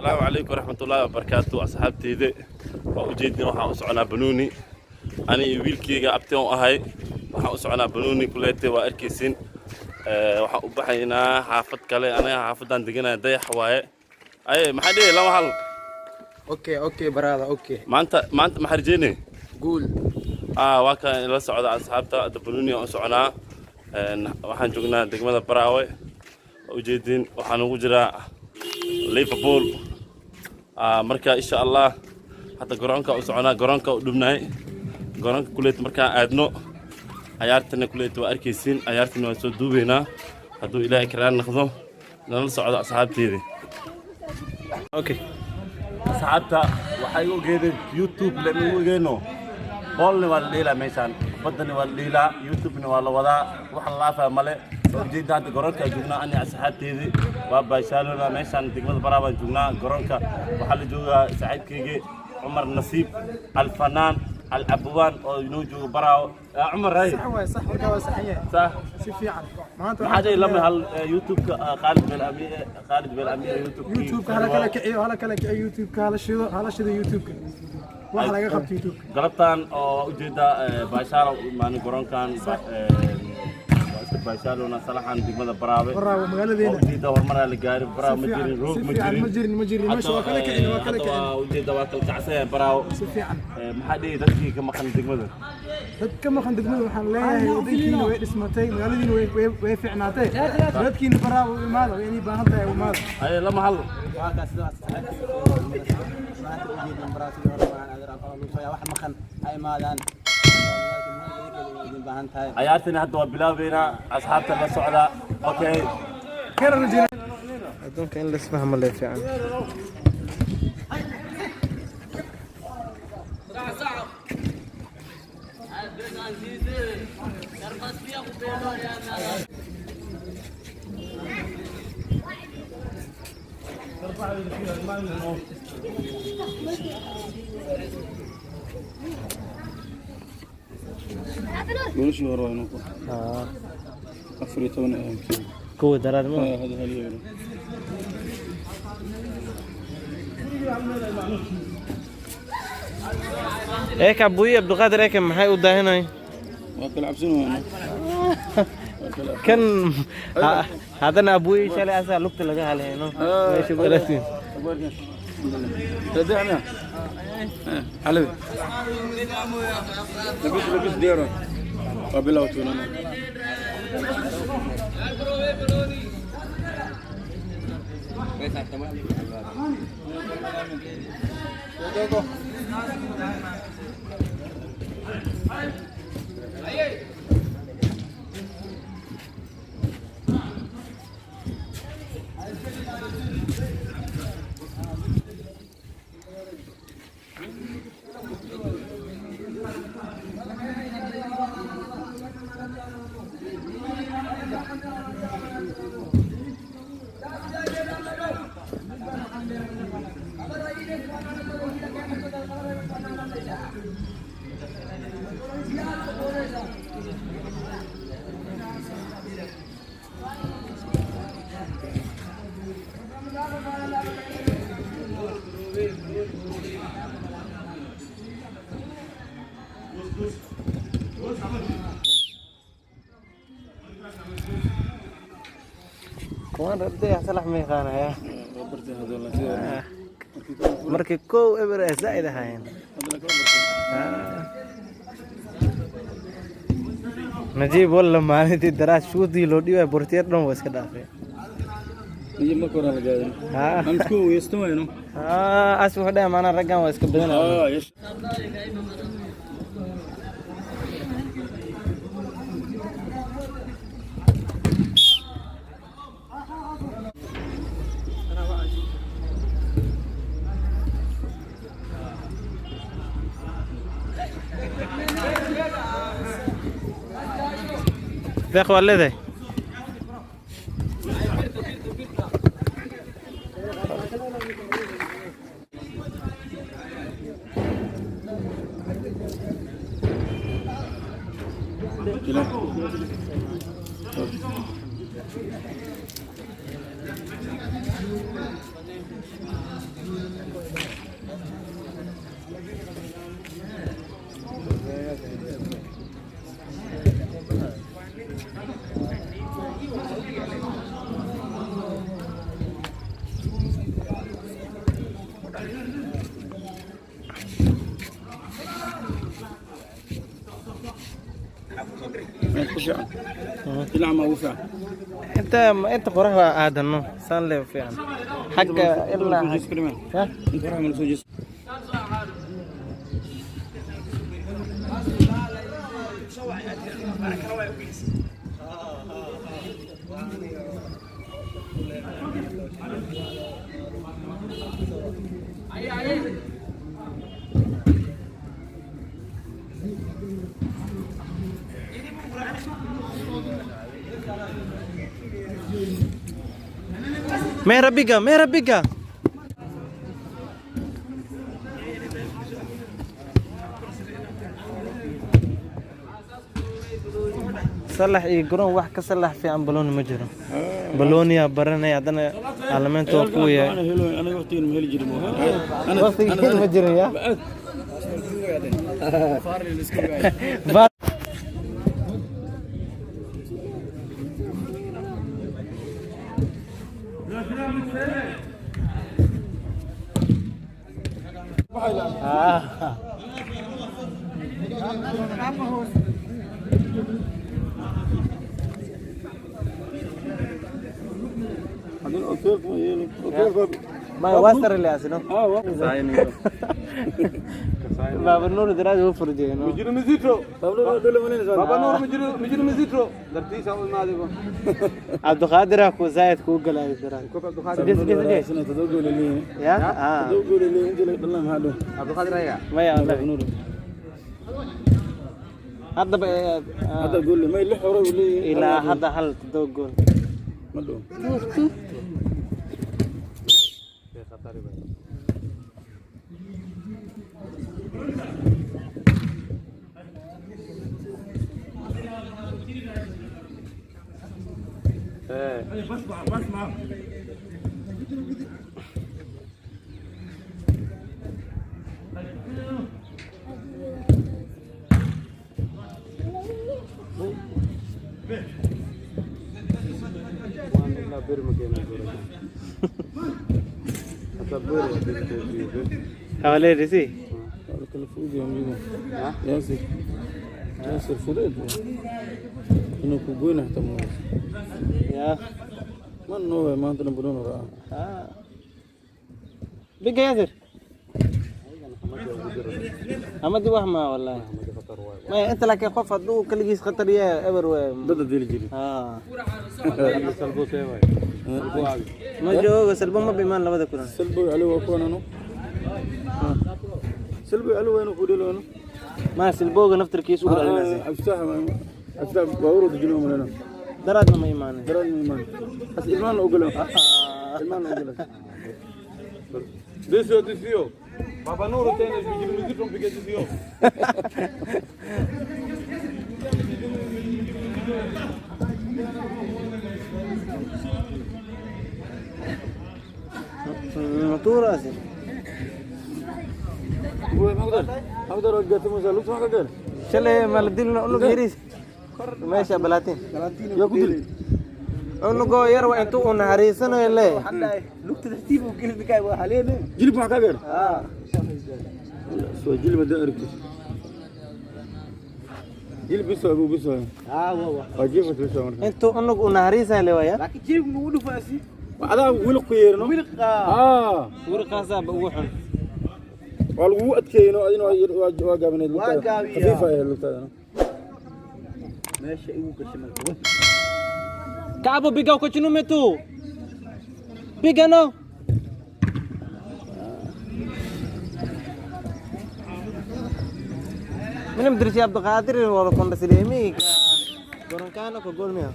Asalaamu calaykum waraxmatullaahi wabarakaatu, asxaabteyda. Waa ujeedin, waxaan u soconaa banuuni, ani iyo wiilkeyga abti u ahay. Waxaan u soconaa banuuni kuleete, waa arkaysin. Waxaan u baxaynaa xaafad kale. Aniga xaafaddaan deganaya Dayax waaye. Aye, maxaa dhihi lama hal? Okay, brother, okay. Maanta maxaa rajeynay? Guul. Waa kan ila socda, asxaabta. Hadda banuuni aan u soconaa. Waxaan joognaa degmada Baraawe. Waa ujeedin, waxaan ugu jiraa Liverpool. Marka insha Allah hadda garoonka u soconaa, garoonka u dhubnahay. Garoonka kuleet markaan aadno, cayaartana kuleet waa arkaysiin, cayaartana waa soo duubeynaa hadduu Ilaahay karaan noqdo. Nala socdo, asxaabteeda. Okay. Asxaabta, waxay u ogeedeen YouTube lama u ogeeno. Boolna waa la dheelaa meeshaan, kubaddana waa la dheelaa, YouTube-na waa la wadaa, wax la laafaa male. Waa ujeedda, hadda garoonka joognaa ani asxaabteedii, waa baashaalona meeshaan. Degmada Baraa baan joognaa. Garoonka waxaa la joogaa saaxiibkeygii Cumar Nasiib, Alfanaan Alcabwaan, oo inoo joogo Baraawo. Cumar, hay. Sax waay, sax, warkaa waa saxan yahay. Sax. Si fiican maanta. Maxaa dhihi lama hal YouTube-ka Khaalid Belami, Khaalid Belami YouTube. YouTube-ka hala kala kiciyo, hala kala kiciyo YouTube-ka, hala shido, hala shido YouTube-ka, wax laga qabto YouTube-ka. Galabtan oo ujeeda baashaala u imaanay garoonkan, waa iska baashaalona salaxan degmada Baraawe. Baraawe waa magaaladeena. Ujeeda, horumaraa la gaaray Baraawe. Ma Si fiican, jirin roog, si ma fiican, jirin. Ma jirin, ma jirin. Meesha waa kala kicin, waa kala Hadda kicin. waa ujeeda, waa kala kacsan Baraawe. Si fiican. Maxaa dhihi dadkii ka maqan degmada? Dad ka maqan degmada waxaan leeyahay, wadankiina way dhismatay, magaaladiina way fiicnaatay. Dadkiina Baraawe u imaada, way inay baahan tahay, u imaada. Aye, lama hal. Waa kaas sida asxaabtayda maanta u jeedin. Baraa sidii hore baan adeer aqoon lagu soo wax maqan ha imaadaan, idin baahan tahay. Cayaartani hadda waa bilaabeynaa, asxaabta la socda. Okay. Khayr rajayna. Adduunka in la isfahmo le fiican. Noloshii hore waa inuu 14 ahayn. Kuwa daraad ma Hada hal yeelo. Eeka Abuye Abdulqaadir, eeka maxay u daahinay? Waa kala cabsan waana. Kan haddana Abuye shalay asaa lugta laga haleyno meesha galatiin. تدعنا حلو، لبس لبس ديرة وبلاوتونا. Kuwan rabday salax ma yaqaanaya. برتي هذول سيدي. Markii kow eber ay zaa'id ahaayeen. هذول كبرتي. Najiib walla maalintii daraad shuudii loo dhiibay, bortiyer dhan waa iska dhaafay. نجيب ما كورة لقادم. امسكوا ويستوينوا. As wuxuu dhahay maanaa raggan waa iska badanaya. اه يش Deeq waa leedahay. fiican. Dhinaca ma ugu fiican. Inta inta qoraxda aadano saan lee fiican xagga ilaa Inta qoraxda ma soo jeeso. Mera biga, mera biga. Salax iyo garoon wax ka salax fiican balooni ma jiro. Balooniyaa baranaya haddana calameynta waa kuwa yahay. Aniga waqtigan ma heli jirin. Waqtigiin ma jirin yaa. Ma wasar le asino. Baba Nur diraaj uu furjay no. Mujiro mizito. Baba Nur mujiro mujiro mizito. Dartiisa u imaadayba. Cabdiqaadir ku zaid ku galay diraaj. Sidee sidee sidee. Ya? Ah. Cabdiqaadir ayaga. Maya wallahi. Hadda Hadda gool may lix hore uu leeyahay. Ilaa hadda hal todoba gool. Ma dhow. Hawaleerisi. Yaasir. Yaasir fudeed. Inuu ku goyna xitaa ma Ya. Ma noo maanta dhan banooni raaca. Ah. Biga Yaasir. Amadi wax ma wallahi. Ma inta laakiin qof hadduu kaligiis khatar yahay eber way. Dada dili jirin. Ah. Ma joogo salbo ma bimaan labada kulan. Salbo Ali waa kuwan ano. Salbo Ali waa inuu ku dhelo ano. Ma silbooga naftarkiisu u dhalinaysa. Abstax abstax baabuur dajino malena. Daraadna ma imaanay. Daraad ma imaan. As ilmaan ogolo. Ilmaan ogolo. Desio desio. Baba Nur tena mujiro mizito mpige desio. Tuuraasi. Maqdar oo gaartay Musa lugta ma ka gaar. Shalay ma la dilna unug yariis. Meesha balaatiin. Yaa ku dilay. Unugoo yar waa intuu u naxariisanayo le. Lugta tartiib u gelin bikay waa haleene. Jilib ma ka gaar. Soo jilib da aragtid. Jilib biso abu biso. Ah waa waa. Waa jiifka biso marka. Intuu unug u naxariisanayo le waaya. Laakiin jilib nugu dhufaasi. Adaa wiil ku yeerno. Wiil Ah. Wurqaasaaba ugu xun. Waa lagu adkeeyno adina waa gaabineed Waa gaabiyaa. Khafiif ay lugtaada. Meesha igu gashay marka. Kacbo biga ko chinume tu. Biga no. Minim dirsi Abdulqaadir wala konda silimi. Goronkano ko gool miya.